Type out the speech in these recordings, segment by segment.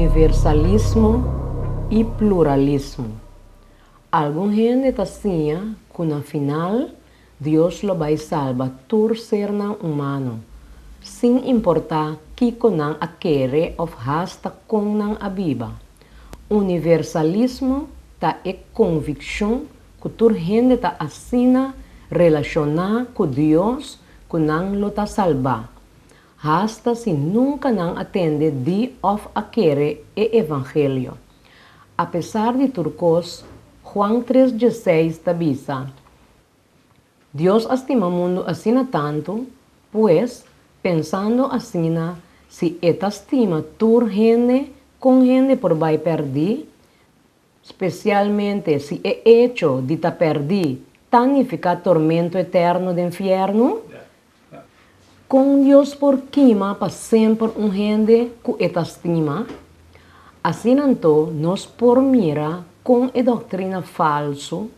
Universalismo i pluralismo. Algun hende ta siña ku na final Dios lo bai salba tur sernan humano, sin importá kiko nan a kere òf hasta kon nan a biba. Universalismo ta e konvikshon ku tur hende ta asina relashoná ku Dios ku nan lo ta salbá, hasta si nunka nan a tende di òf a kere e evangelio. Apesar di tur kos, Juan 3:16 ta bisa, Dios a stima mundu asina tantu, pues, pensando asina, si E ta stima tur hende, kon hende por bai pèrdí? Spesialmente si e echo di ta pèrdí ta nifiká tormento eterno den fièrnu? Kon Dios por kima pa semper un hende ku e ta stima? Asina anto nos por mira kon e doktrina falsu,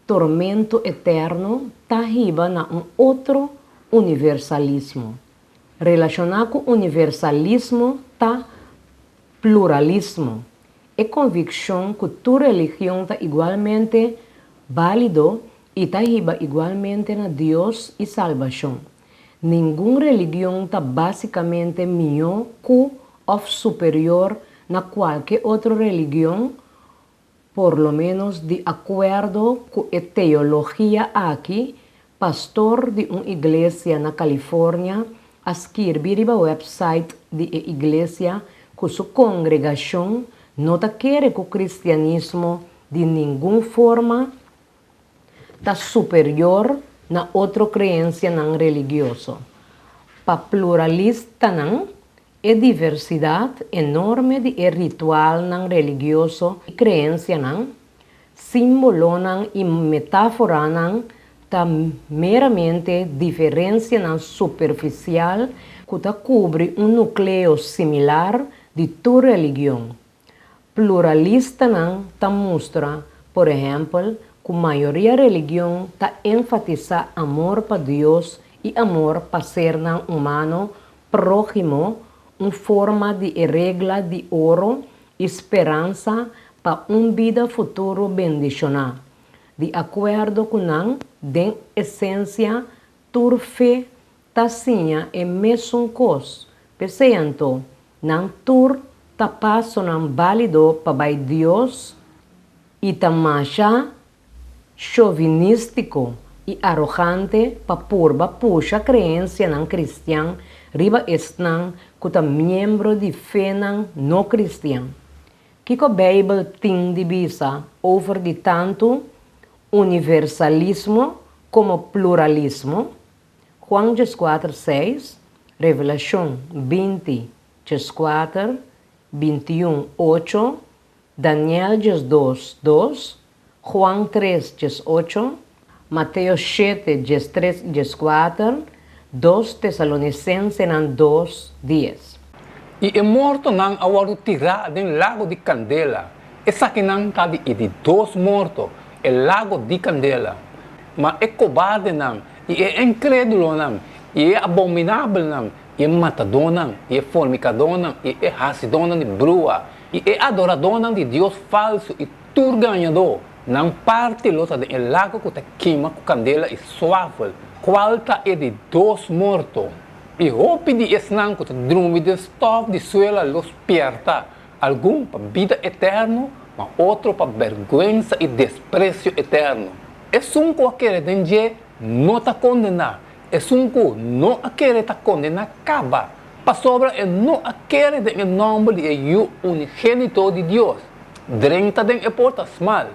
tormento eterno, ta hiba na un otro universalismo. Relashoná ku universalismo ta pluralismo, e konvikshon ku tur religion ta igualmente bálido i ta hiba igualmente na Dios i salbashon. Ningun religion ta básikamente mihó ku òf superior na kualke otro religion, por lo ménos di akuerdo ku e teologia aki, pastor di un iglesia na California a skirbi riba website di e iglesia ku su kongregashon no ta kere ku kristianismo di ningun forma ta superior na otro kreensianan religioso. Pa pluralistanan, e diversidat enorme di e ritualnan religioso i kreensianan, símbolonan i metáforanan ta meramente diferensianan superfisial ku ta kubri un nukleo similar di tur religion. Pluralistanan ta mustra, por ehèmpel, ku mayoria religion ta enfatisá amor pa Dios i amor pa sernan humano próhimo, un forma di e Regla di Oro i speransa pa un bida futuro bendishoná. Di akuerdo ku nan, den esensia, tur fe ta siña e mesun kos. P'esei anto, nan tur ta pasonan bálido pa bai Dios i ta masha shovinístiko i arogante pa purba pusha kreensianan kristian riba esnan ku ta miembro di fenan no kristian. Kiko Beibel tin di bisa over di tantu universalismo komo pluralismo? Juan 14, 6, Revelashon 20, 4, 21, 8, Daniel 12, 2, Juan 3, 8, Mateo 7, 3 i 4, 2 Tesalonisensenan 2, 10. I e mortonan a wòrdu tirá den lago di kandela. Esakinan ta di e di dos morto, e lago di kandela. Ma e kobardenan, i e inkrédulonan, i e abominabelnan, i e matadónan, i e fornikadónan, i e hasidónan di brua, i e adoradónan di dios falsu, i tur gañadó, nan parti lo ta den e lago ku ta kima ku kandela i swafel, kual ta e di dos morto. I hopi di esnan ku ta drumi den stòf di suela lo spièrta, algun pa bida eterno, ma otro pa bèrgwensa i despresio eterno. Esun ku a kere den dje no ta kondená, esun ku no a kere ta kondená kaba, pasobra e no a kere den e nòmber di e Yu unigénito di Dios. Drenta den e porta smal,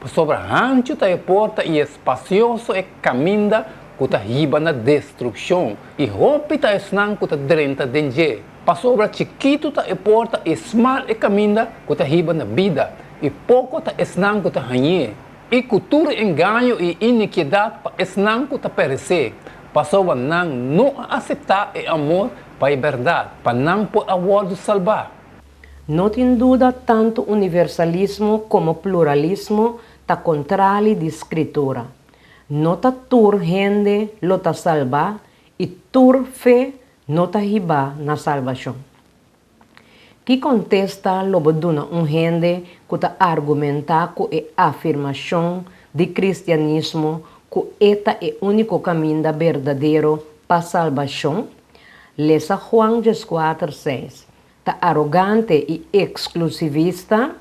pasobra hanchu ta e porta i espasioso e kaminda ku ta hiba na destrukshon, i hopi ta esnan ku ta drenta den dje. Pasobra chikitu ta e porta i smal e kaminda ku ta hiba na bida, i poko ta esnan ku ta hañ'é. I ku tur engaño i inikiedat pa esnan ku ta peresé, pasobra nan no a aseptá e amor pa e bèrdat, pa nan por a wòrdu salbá. No tin duda tantu universalismo komo pluralismo ta kontrali di Skritura. No ta tur hende lo ta salbá i tur fe no ta hibá na salbashon. Ki kontesta lo bo duna un hende ku ta argumentá ku e afirmashon di kristianismo ku e ta e úniko kaminda berdadero pa salbashon? Lesa Juan 14, 6. Ta arogante i eksklusivista?